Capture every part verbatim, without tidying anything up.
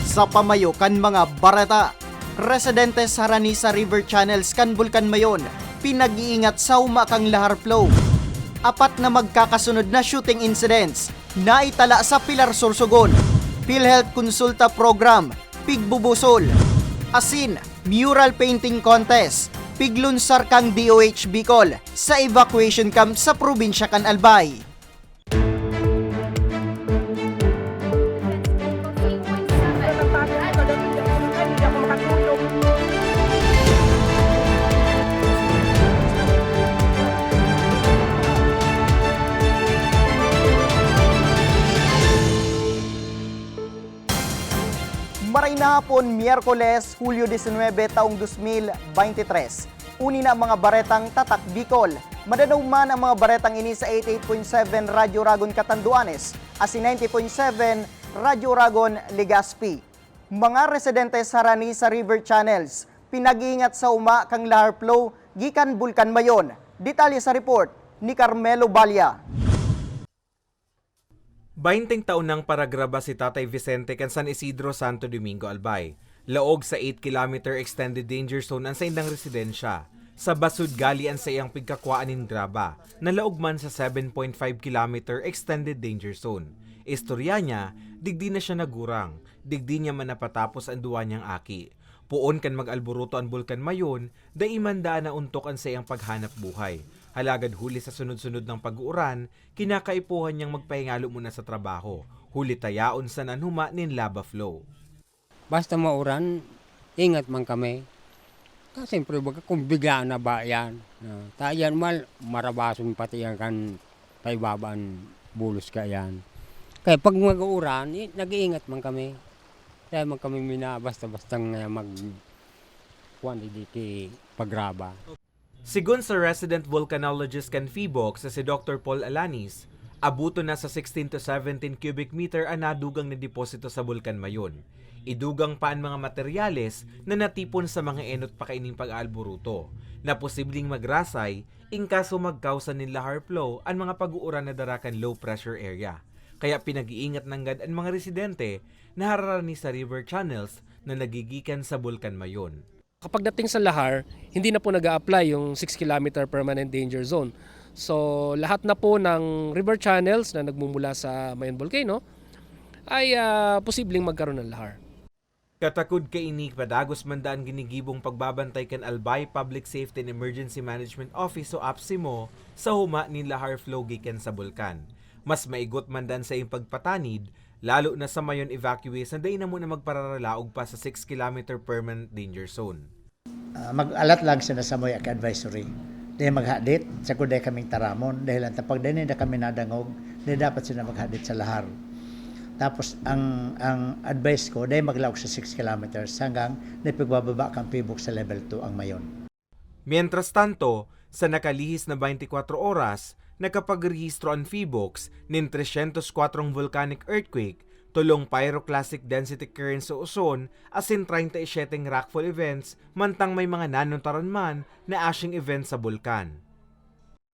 Sa pamayo kan mga bareta, residente sa Ranisa River channels kan Bulkan Mayon pinag-iingat sa huma kan lahar flow. Apat na magkakasunod na shooting incidents naitala sa Pilar Sorsogon, PhilHealth Konsulta Program, pigbubusol, asin, mural painting contest, piglunsar kan D O H Bicol sa evacuation camp sa probinsya kan Albay. Maray na hapon, Miyerkules, Hulyo disinwebe, taong dos mil bente tres. Uni na ang mga baretang Tatak Bicol. Madanaw man ang mga baretang ini sa eighty-eight point seven Radyo Ragon Catanduanes, asin ninety point seven Radyo Ragon Legazpi. Mga residente sa Ranisa River channels, pinag-iingat sa huma kan lahar flow gikan Bulkan Mayon. Detalye sa report ni Carmelo Balla. Bainteng taon nang paragraba si Tatay Vicente kan San Isidro, Santo Domingo, Albay. Laog sa eight kilometer extended danger zone an saindang residensya. Sa Basud gali an saiyang pigkakwaan nin graba, na laog man sa seven point five kilometer extended danger zone. Istorya niya, digdi na siya nagurang, digdi niya man napatapos an duwa niyang aki. Poon kan mag-alboroto an Bulkan Mayon, dai man daan naontok an saiyang paghanap buhay. Halagad huli sa sunod-sunod nang pag-uuran, kinakaipuhan niyang magpahingalo muna sa trabaho, huli ta yaon sana an huma nin lava flow. Basta mauran, ingat man kami. Kasi siyempre, baga kung biglaan na ba yan, na, ta yan mal, marabason pati yan kan paibabaan bulos ka yan. Kaya pag mag-uuran, i-, nag-iingat man kami. Kaya man kami mina-, basta-bastang, eh, mag-, kuwan, di, di ki pagraba. Sigon sa resident volcanologist kan PHIVOLCS na si Doktor Paul Alanis, abuton na sa sixteen to seventeen cubic meter an nadugang na deposito sa Bulkan Mayon. Idugang pa an mga materyales na natipon sa mga enot pakaining pag-aalburuto, na posibleng magrasay in kaso magkausa nin lahar flow an mga pag-uuran na dara kan low pressure area. Kaya pinag-iingat nanggad an mga residente na hararani sa river channels na nagigikan sa Bulkan Mayon. Kapag dating sa lahar, hindi na po nag-a-apply yung six kilometer permanent danger zone. So, lahat na po ng river channels na nagmumula sa Mayon Volcano ay, ah, posibleng magkaroon ng lahar. Katakod kaini, padagos man daan ginigibong pagbabantay kan Albay Public Safety and Emergency Management Office o APSEMO sa huma nin lahar flow gikan sa bulkan. Mas maigot man daan sa iyang pagpatanid, lalo na sa Mayon evacuees na dai na muna magpararalaog pa sa six kilometer permanent danger zone. Ah, mag-alat lang sila sa Mayon advisory. Dai maghadit, sagkod dai kaming taramon, dahil ang tapag dai ninda kami nadangog, dai dapat sila maghadit sa lahar. Tapos ang, ang advice ko, dai maglaog sa six kilometers hanggang napagbababa kan PHIVOLCS sa level two ang Mayon. Mientras tanto, sa nakalihis na twenty-four oras, nakapagrehistro an PHIVOLCS nin tresyentos kwatrong volcanic earthquake, tolong pyroclastic density currents sa Oson, asin treinta y siete rockfall events, mantang may mga nanotaran man na ashing event sa bulkan.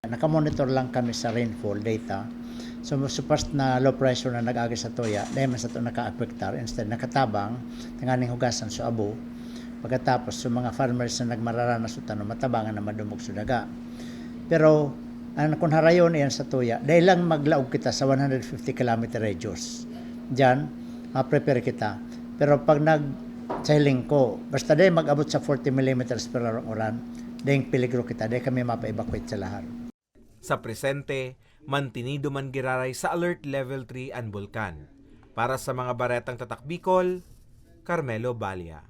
Nakamonitor lang kami sa rainfall data. So, sa past na low pressure na nag-agi sa tuya, dai man sato nakaapektar. Instead, nakatabang, tanganing hugasan sa abo. Pagkatapos, sa mga farmers na nagmararanas o tanom, matabangan na madumog sa daga. Pero, ang kun harayon iyan sa tuya, dai lang maglaog kita sa one hundred fifty kilometer radius. Diyan, ma-prepare kita. Pero pag nag, sa Hilingco, basta dai mag-abot sa forty millimeters per hour ang uran, dai peligro kita, dai kami mapa-evacuate sa lahar. Sa presente, mantinido man giraray sa Alert Level three an bulkan. Para sa mga baretang Tatak Bicol, Carmelo Balla.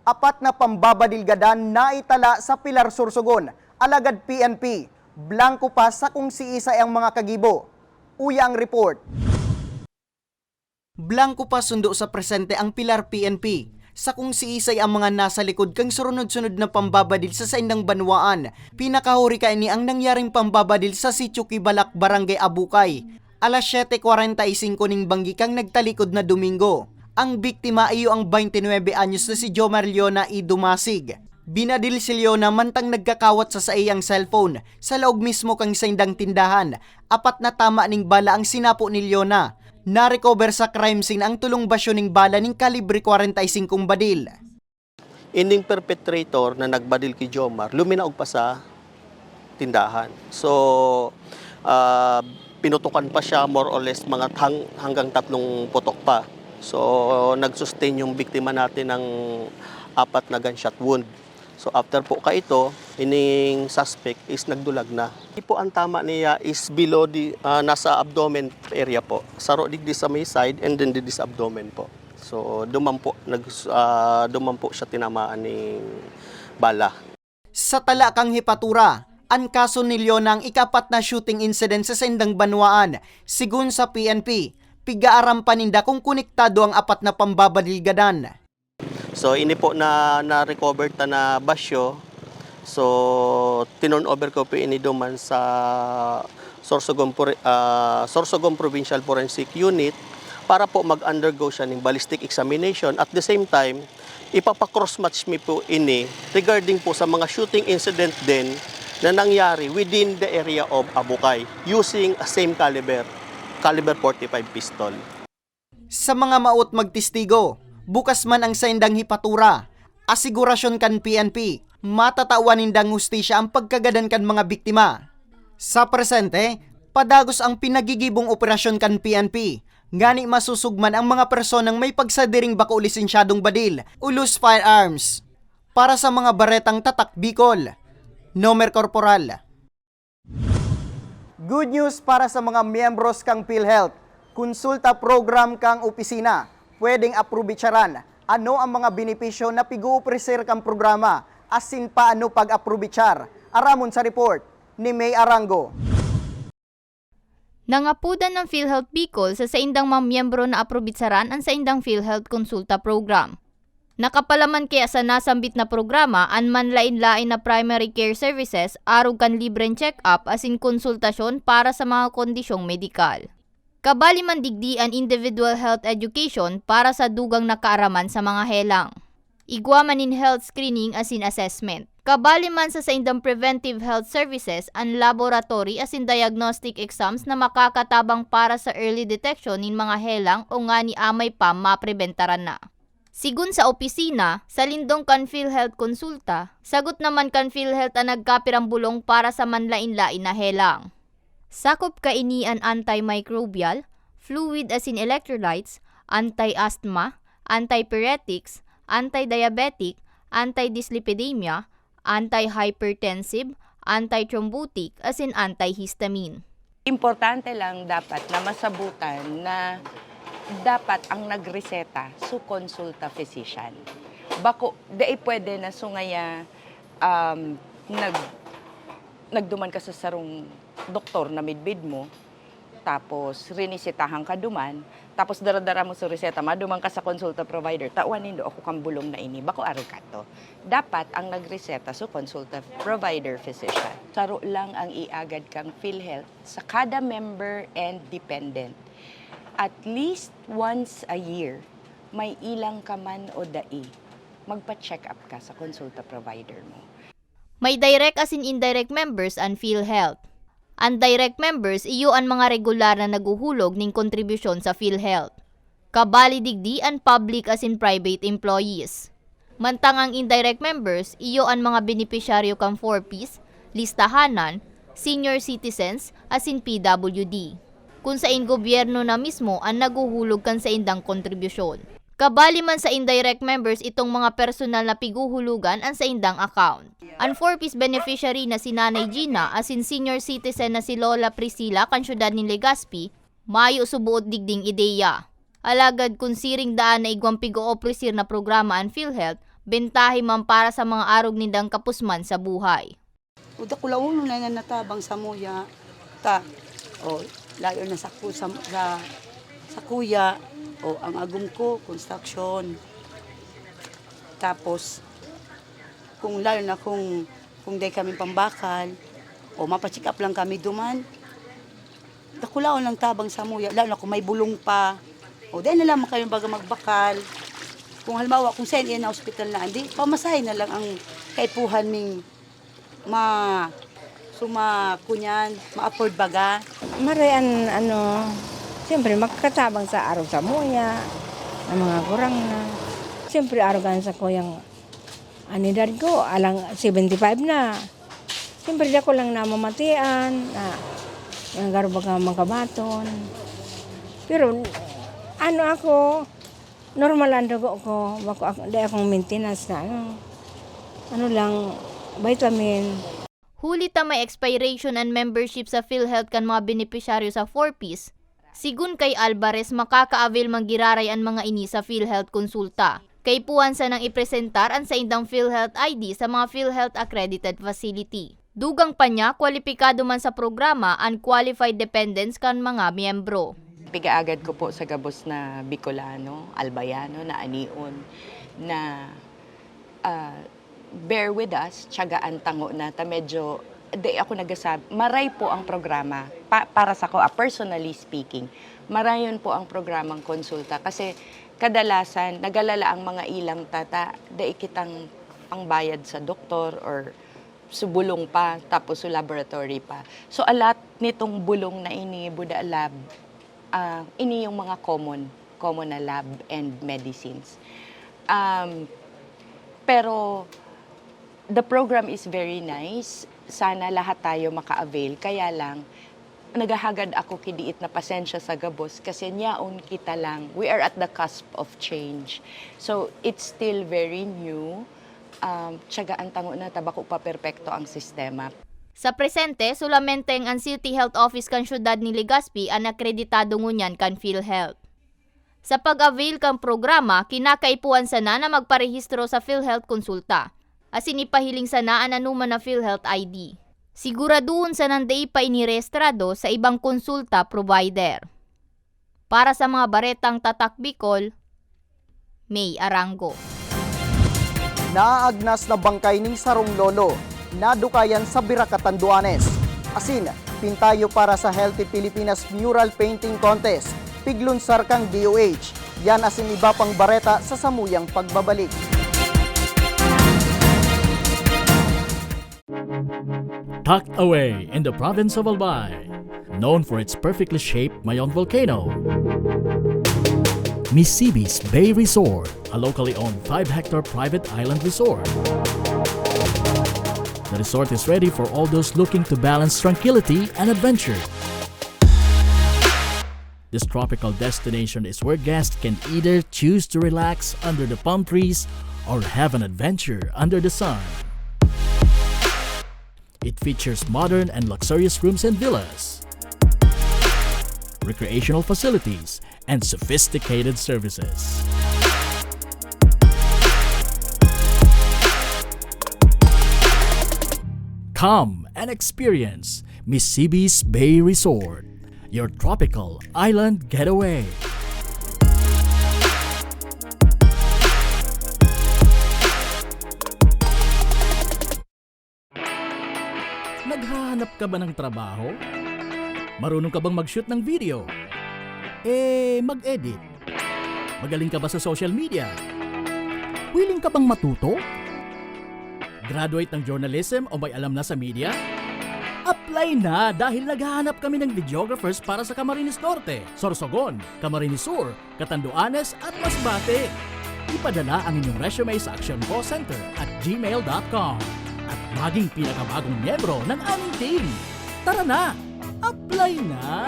Apat na pambabadil gadan naitala sa Pilar Sorsogon, alagad P N P, blangko pa sa kung siisay ang mga kagibo. Uya ang report. Blangko pa sundo sa presente ang Pilar P N P, sa kung siisay ang mga nasa likod kan surunod-sunod na pambabadil sa saindang banwaan. Pinakahuri kaini ang nangyaring pambabadil sa Sitio Kibalak, Barangay Abukay, alas siyete kwarenta y singko ning banggi kan nagtalikod na Domingo. Ang biktima iyo ang twenty-nine anyos na si Jomar Leona E. Dumasig. Binadil si Leona mantang nagkakawat sa saiyang cellphone sa laog mismo kan saindang tindahan. Apat na tama ning bala ang sinapo ni Leona. Na-recover sa crime scene ang tolong basyo ning bala ning kalibre kwarenta y singkong badil. Ining perpetrator na nagbadil ki Jomar, luminaog pa sa tindahan. So, ah, pinutukan pa siya more or less mga hang-, hanggang tatlong putok pa. So, nag-sustain yung biktima natin ng apat na gunshot wound. So, after po kaito, ining suspect is nagdulag na. Di po, ang tama niya is below the, ah, nasa abdomen area po. Saro digdi sa may side and then digdi sa abdomen po. So, duman po, nag-, ah, duman po siya tinamaan ning bala. Sa tala kan hepatura, an kaso ni Leona ang ikaapat na shooting incident sa saindang banwaan. Sigon sa P N P, pig-aaram pa ninda kung konektado ang apat na pambabadil gadan. So, ini po na, na-recover ta na basyo. So, tinurn over ko po ini duman sa Sorsogon Pro-, ah, Sorsogon Provincial Forensic Unit para po mag-undergo siya ng ballistic examination. At the same time, ipapa-cross-match mi po ini regarding po sa mga shooting incident din na nangyari within the area of Abukay using a same caliber, caliber forty-five pistol. Sa mga maot magtestigo, bukas man ang saindang hepatura, asigurasyon kan P N P, matatawan nindang hustisya ang pagkagadan kan mga biktima. Sa presente, padagos ang pinagigibong operasyon kan P N P, ngani masusugman ang mga personang may pagsadiring bako lisensyadong badil o loose firearms. Para sa mga baretang Tatak Bicol, Nomer Corporal. Good news para sa mga miyembros kan PhilHealth. Konsulta program kan opisina. Pwedeng aprobetsaran. Ano ang mga benepisyo na pig-oofreser kan programa? Asin paano pag-aprobetsar? Aramon sa report ni May Arango. Nangapodan ang PhilHealth Bicol sa saindang mga miyembro na aprobetsaran an saindang PhilHealth Konsulta Program. Nakapalaman kaya sa nasambit na programa an manlaen-laen na primary care services arog kan libreng check-up asin konsultasyon para sa mga kondisyong medikal. Kabali man digdi an individual health education para sa dugang na kaaraman sa mga helang. Igwa man nin health screening asin assessment. Kabali man sa saindang preventive health services an laboratory asin diagnostic exams na makakatabang para sa early detection nin mga helang o ngani amay pa maprebentaran na. Sigon sa opisina, sa lindong kan PhilHealth Konsulta, sagot naman kan PhilHealth an nagkapirang bulong para sa manlaen-laen na helang. Sakop kaini an antimicrobial, fluid asin electrolytes, anti-asthma, antipyretics, antidiabetic, antidyslipidemia, antihypertensive, antithrombotic, asin antihistamine. Importante lang dapat na masabutan na dapat ang nagreseta su konsulta physician. Bako, dai pwede na sungaya, um, nag-, nagduman ka sa sarong doktor na midbid mo, tapos rinisitahan ka duman, tapos dara-dara mo sa reseta, maduman ka sa consulta provider, "Tawan nindo ako kan bulong na ini." Bako arog kato. Dapat ang nagreseta su consulta provider physician. Saro lang ang iagad kang PhilHealth sa kada member and dependent. At least once a year, may ilang ka man o dai, magpa-check up ka sa consulta provider mo. May direct asin indirect members an PhilHealth. An direct members iyo an mga regular na naghuhulog nin kontribusyon sa PhilHealth. Kabali digdi an public asin private employees. Mantang ang indirect members iyo an mga benepisyaryo kan four Ps, listahanan, senior citizens, asin P W D. Kun sain gobyerno na mismo an naghuhulog kan saindang kontribusyon. Kabali man sa indirect members itong mga personal na pighuhulugan an saindang account. An four Ps beneficiary na si Nanay Gina asin senior citizen na si Lola Priscilla kan siyudad nin Legazpi, mayo suboot digding ideya. Alagad kun siring daan na igwang pig-oofreser na programa an PhilHealth, bentahe man para sa mga arog nindang kapusman sa buhay. O dakulaon na nga natabang samuya ta. O, layo na sa ku-, sa, sa, sa kuya, o ang agom ko, construction. Tapos, kung lalo na kung, kung dai kami pambakal, o mapacheck up lang kami duman, dakulaon lang tabang samuya, lalo na kung may bulong pa. O, dai na lang kami baga magbakal. Kung halimbawa, kung saan yan na ospital na, hindi, pamasahe na lang ang kaipuhan ning ma-, suma-, kunyan, ma-afford baga. Maray an, ano, Siyempre, makakatabang sa arog sa muya, ang mga gurang na. Siyempre, arog an sakuyang, an edad ko, alang seventy-five na. Siyempre, dako lang namamatian, na, na garo baga mangkabaton. Pero, ano ako, normal ang dugo ko, bako ak-, di akong maintenance na, ano, ano lang, vitamin. Huli ta may expiration an membership sa PhilHealth kan mga benepisyaryo sa four Ps. Sigon kay Alvarez, makaka-avail man giraray an mga ini sa PhilHealth Konsulta. Kaipuhan sanang ipresentar an saindang PhilHealth I D sa mga PhilHealth accredited facility. Dugang pa niya, kwalipikado man sa programa an qualified dependents kan mga miyembro. Pigaagad ko po sa gabos na Bicolano, Albayano, na anion, na, ah, bear with us, tiyagaan tango na ta medyo, di ako nagasab-, maray po ang programa. Pa-, para sa ko, ah, personally speaking, marayon po ang programang konsulta kasi kadalasan nagalala ang mga ilang tata, dai kitang pangbayad sa doktor or subulong pa, tapos su laboratory pa. So, a lot nitong bulong na ini, Buda Lab, ah, ini yung mga common, common na lab and medicines. Um, pero the program is very nice. Sana lahat tayo maka-avail. Kaya lang, naghahagad ako ki diit na pasensya sa gabos kasi nyaon kita lang. We are at the cusp of change. So, it's still very new. Um, tiyagaan tango na ta bako pa perpekto ang sistema. Sa presente, solamente an City Health Office kan siyudad ni Legazpi an akreditado ngunyan kan PhilHealth. Sa pag-avail kan programa, kinakaipuhan sana na magparehistro sa PhilHealth Konsulta, asin ipahiling sana an anoman na PhilHealth I D. Siguraduhon sanang dai pa ini rehistrado sa ibang konsulta provider. Para sa mga baretang Tatak Bicol, May Arango. Naagnas na bangkay ning sarong lolo, nadukayan sa Biracatan, Duanes. Asin, pintayo para sa Healthy Pilipinas Mural Painting Contest, piglunsar kan D O H. Yan asin iba pang bareta sa samuyang pagbabalik. Tucked away in the province of Albay, known for its perfectly shaped Mayon volcano, Misibis Bay Resort, a locally owned five-hectare private island resort. The resort is ready for all those looking to balance tranquility and adventure. This tropical destination is where guests can either choose to relax under the palm trees or have an adventure under the sun. It features modern and luxurious rooms and villas, recreational facilities, and sophisticated services. Come and experience Misibis Bay Resort, your tropical island getaway. Naghahanap ka ba ng trabaho? Marunong ka bang mag-shoot ng video? Eh, mag-edit? Magaling ka ba sa social media? Willing ka bang matuto? Graduate ng journalism o may alam na sa media? Apply na, dahil naghahanap kami ng videographers para sa Camarines Norte, Sorsogon, Camarines Sur, Catanduanes at Masbate. Ipadala ang inyong resume sa actioncallcenter at gmail dot com at maging pinakabagong miyembro ng aming team. Tara na! Apply na!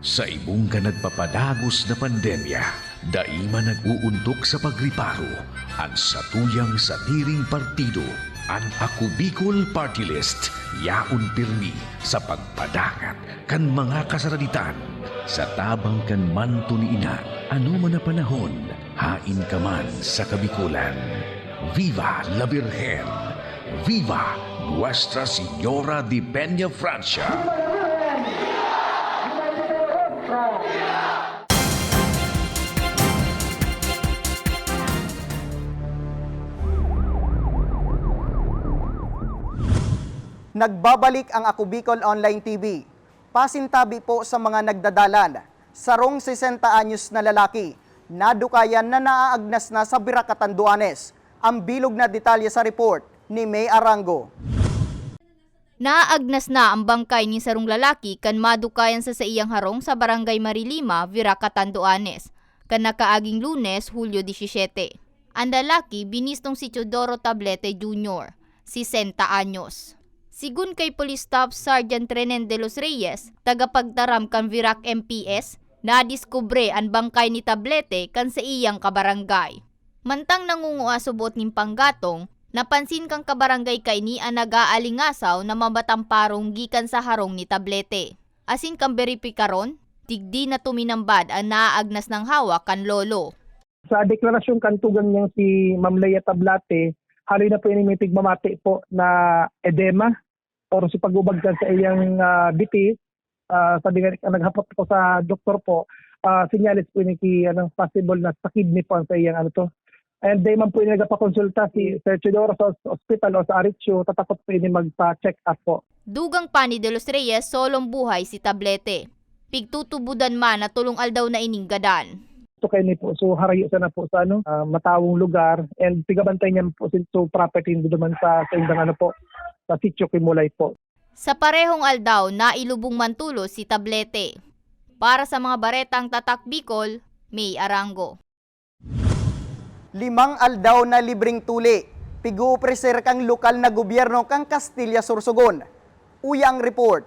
Sa ibong kan nagpapadagos na pandemya, dai man nag-uuntok sa pagriparo an satuyang sadiring partido. An Ako Bicol Party List yaon pirmi sa pagpadangat kan mga kasaraditan. Sa tabang kan manto ni Ina, anoman na panahon, haen ka man sa Kabikolan. Viva la Virgen! Viva Nuestra Señora de Peña Francia! Nagbabalik ang Ako Bicol Online T V. Pasintabi po sa mga nagdadalan. Sarong sesenta anyos na lalaki, nadukayan na naaagnas na sa Biracatan, Duanes. Ang bilog na detalye sa report ni May Arango. Naagnas na ang bangkay nin sarong lalaki kan madukayan sa saiyang harong sa Barangay Marilima, Virac, Catanduanes, kan nakaaging Lunes, Hulyo disisiyete. An lalaki binistong si Teodoro Tablete Junior, sesenta anyos. Sigon kay Police Staff Sergeant Renen de los Reyes, tagapagtaram kan Virac M P S, nadiskubre an bangkay ni Tablete kan saiyang kabarangay. Mantang nangungua subot nin panggatong, napansin kan kabarangay kaini an nag-aalingasaw na mabatang parong gikan sa harong ni Tablete. Asin kan beripikaron, digdi na tuminambad an naaagnas nang hawak kan lolo. Sa deklarasyon kan tugang niyang si Ma'am Lea Tablate, haloy na po ini may tigmamati po na edema or si pag-ubag kan sa iyang, ah, biti. Ah, sabi nga, naghapot ko sa doktor po, ah, senyales po ini ki, anong possible na sa kidney po ang sa iyang ano to. And di man po ini nagpakonsulta si Sir Teodoro sa os-, ospital o sa Aricho, tatakot po ini magpa-check up po. Dugang pa ni De Los Reyes, solong buhay si Tablete. Pigtutubudan man na tolong aldaw na ining gadan. So, kaini po, so harayo sana po sa ano, ah, matawong lugar and pigabantay niya po si, so property niya duman sa, sa indang ano po, sa sitio Kimulay po. Sa parehong aldaw, nailubong man tolos si Tablete. Para sa mga baretang Tatak Bicol, May Arango. Limang aldaw na libreng tuli, pig-oopreser kan lokal na gobyerno kan Castilla Sorsogon. Uya ang report.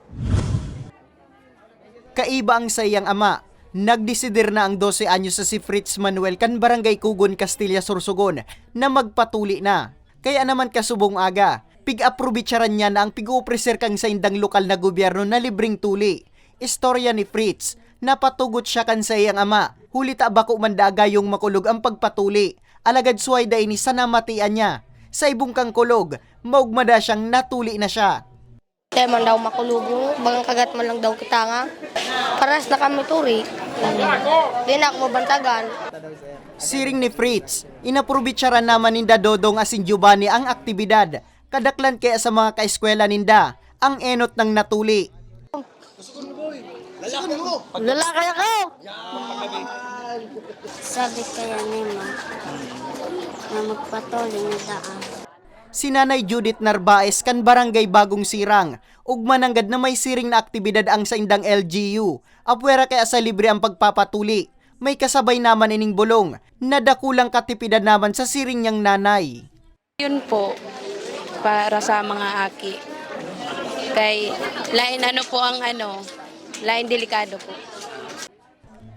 Kaiba ang saiyang ama, nagdesider na ang dose anyos na si Fritz Manuel kan Barangay Kugon, Castilla Sorsogon na magpatuli na. Kaya naman kasubong aga, pig-aprobetsaran niya na ang pig-oopreser kan saindang lokal na gobyerno na libreng tuli. Istorya ni Fritz, napatugot siya kan saiyang ama, huli ta bako man da gayong makulog ang pagpatuli. Alagad suway da ini sa namatian niya. Sa ibong kang kulog, maugma da siyang natuli na siya. Kaya man daw makulog yung bagang kagat man lang daw kita nga. Paras na kami turi. Di na ako mabantagan. Siring ni Fritz, inaprobitsaran naman ninda Dodong asin Giovanni ang aktibidad. Kadaklan kaya sa mga kaeskwela ninda ang enot nang natuli. Lalaki ako! Sabi kaya ni Ma na magpatuli na daan. Si Nanay Judith Narvaez kan Barangay Bagong Sirang, ugma nanggad na may siring na aktibidad ang saindang L G U. Apwera kaya sa libre ang pagpapatuli, may kasabay naman ining bulong na dakulang katipidan naman sa siring niyang nanay. Yun po, para sa mga aki. Kay lain ano po ang ano, lain delikado po.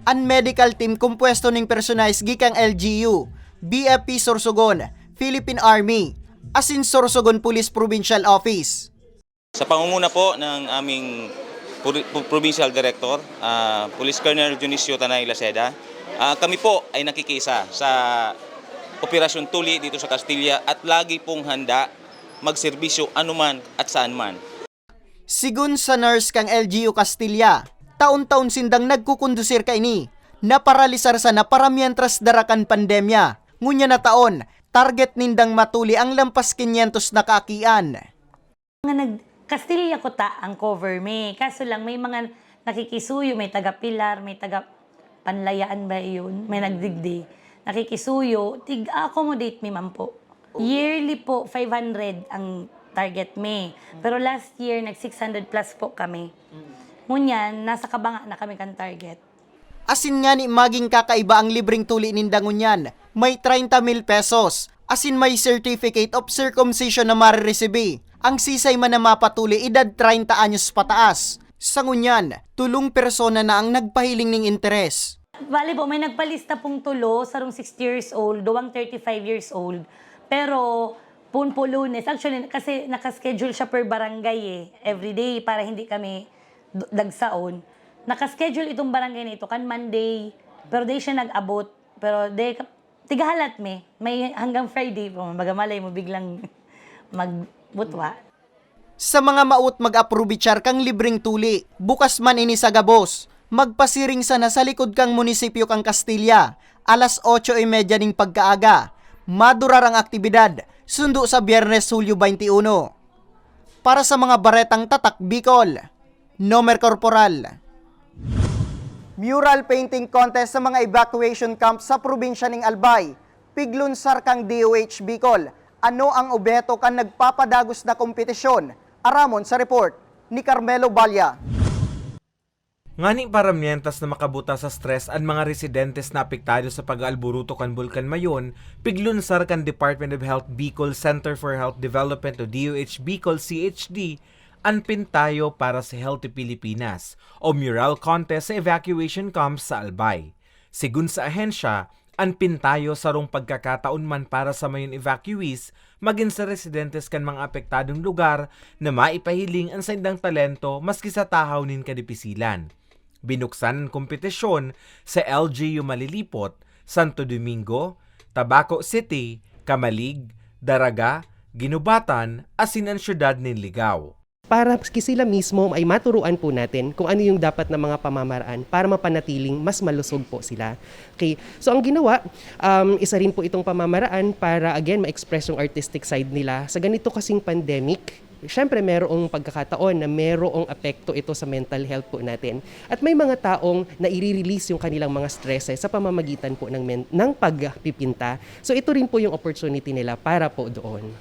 An medical team kompuesto nin personahes gikang L G U, B F P Sorsogon, Philippine Army, asin Sorsogon Police Provincial Office. Sa pangunguna po ng aming Puri-, Pu-, Provincial Director, ah, Police Colonel Dionisio Tanay Laceda, ah, kami po ay nakikiisa sa Operasyon Tuli dito sa Castilla at lagi pong handa magserbisyo anuman at saan man. Sigon sa nurse kan L G U Castilla, taon-taon sindang nagkukondusir kaini, naparalisar sana para mientras dara kan pandemya. Ngunyan na taon, target nindang matuli ang lampas kinyentos na kaakian. Mga nag-, Kastilya kuta ang cover mi. Kaso lang, may mga nakikisuyo, may taga Pilar, may taga Panlayaan ba yun? May nagdigdi. Nakikisuyo, tig-accommodate mi man po. Yearly po, five hundred ang target mi. Pero last year, nag six hundred plus po kami. Ngunyan, nasa kabanga na kami kan target. Asin ngani maging kakaiba ang libreng tuli ninda ngunyan, may treinta mil pesos, asin may certificate of circumcision na mareresebe. Ang sisay man na mapatuli edad treinta anyos pataas. Sa ngunyan, tolong persona na ang nagpahiling ning interes. Bale po, may nagpalista pong tolo, sarong sixty years old, duwang thirty-five years old. Pero, pun po Lunes, actually, kasi nakaschedule siya per barangay eh, everyday, para hindi kami d-, dagsaon. Nakaschedule itong barangay na ito kan Monday, pero di siya nag-abot. Pero di, tigahalat mi, may hanggang Friday po, baga malay mo, biglang magbutwa. Sa mga maot mag-aprobechar kan libreng tuli, bukas man ini sa gabos, magpasiring sana sa likod kan munisipyo kan Castilla, alas otso y media ning pagkaaga, madurar ang aktibidad, sundo sa Biyernes, Hulyo twenty-one. Para sa mga baretang Tatak Bicol, Nomer Corporal. Mural painting contest sa mga evacuation camp sa probinsya ning Albay. Piglunsar kan D O H Bicol, ano ang obheto kan nagpapadagos na kompetisyon? Aramon sa report ni Carmelo Balla. Ngani para mientras na makabuta sa stress an mga residentes na apektado sa pag-aalburuto kan Bulkan Mayon, piglunsar kan Department of Health Bicol Center for Health Development o D O H Bicol C H D an pintayo para sa Healthy Pilipinas o mural contest sa evacuation camps sa Albay. Sigun sa ahensya, an pintayo sarong pagkakataon man para sa mayon evacuees magin sa residentes kan mga apektadong lugar na maipahiling an saindang talento maski sa tahaw nin kadipisilan. Binuksan an kompetisyon sa L G U Malilipot, Santo Domingo, Tabaco City, Camalig, Daraga, Guinobatan asin an siyudad nin Ligao. Para ki sila mismo ay maturuan po natin kung ano yung dapat na mga pamamaraan para mapanatiling mas malusog po sila. Okay. So ang ginawa, um, isa rin po itong pamamaraan para again ma-express yung artistic side nila. Sa ganito kasing pandemic, syempre merong pagkakataon na merong apekto ito sa mental health po natin. At may mga taong naire-release yung kanilang mga stresses sa pamamagitan po ng, men- ng pagpipinta. So ito rin po yung opportunity nila para po doon.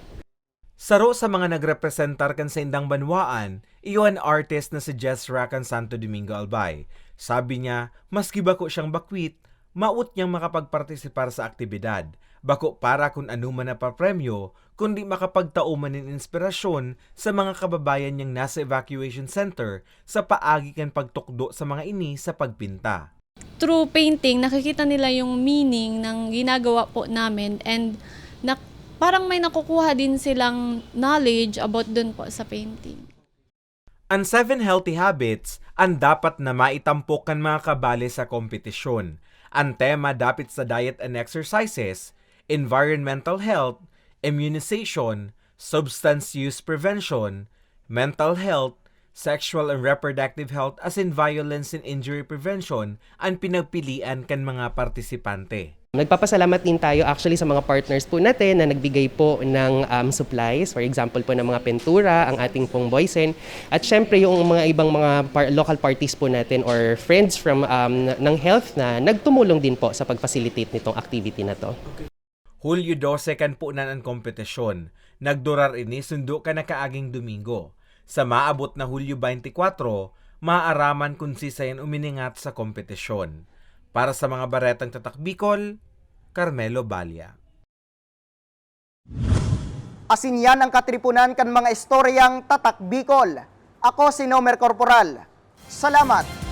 Saro sa mga nagrepresentar kan saindang banwaan, iyo an artist na si Jess Rakan Santo Domingo Albay. Sabi niya, maski bako siyang bakwit, maot niyang makapagpartisipar sa aktibidad. Bako para kun ano man na papremyo, kundi makapagtao man nin inspirasyon sa mga kababayan niyang nasa evacuation center sa paagi kan pagtukdo sa mga ini sa pagpinta. Through painting, nakikita nila yung meaning ng ginagawa po namin and na, parang may nakukuha din silang knowledge about dun po sa painting. Ang seven healthy habits ang dapat na maitampok kan mga kabale sa kompetisyon. Ang tema dapit sa diet and exercises, environmental health, immunization, substance use prevention, mental health, sexual and reproductive health asin violence and injury prevention an pinagpilian kan mga partisipante. Nagpapasalamat din tayo actually sa mga partners po natin na nagbigay po ng um, supplies, for example po ng mga pintura, ang ating pong boysen, at syempre yung mga ibang mga par- local parties po natin or friends from um, ng health na nagtumulong din po sa pag-facilitate nitong activity na to. Hulyo dose kan punan an kompetisyon. Nagdurar ini sundo kan nakaaging Domingo. Sa maabot na Hulyo twenty-four, maaaraman kun siisay an uminingat sa kompetisyon. Para sa mga baretang Tatak Bicol, Carmelo Balla. Asin yan ang katripunan kan mga istoryang Tatak Bicol. Ako si Nomer Corporal. Salamat!